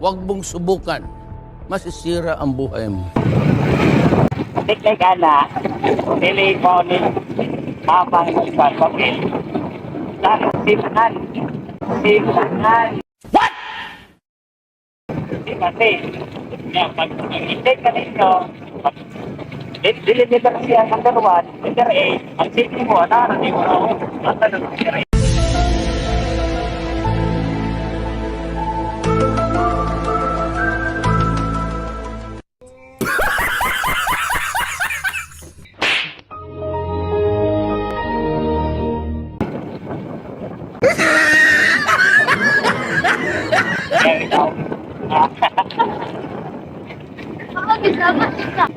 Huwag mong subukan. Masisira ang buhay mo. Dili ka na, dili mo ni mama ng ibang papel. Simahan. Simahan. What? Kasi, nga, pag hindi ka ninyo, pag dili letter C ang number 1, letter A, ang city mo, ano, di mo ako, basta letter A. Kaya ikaw, Ako, bisama kita.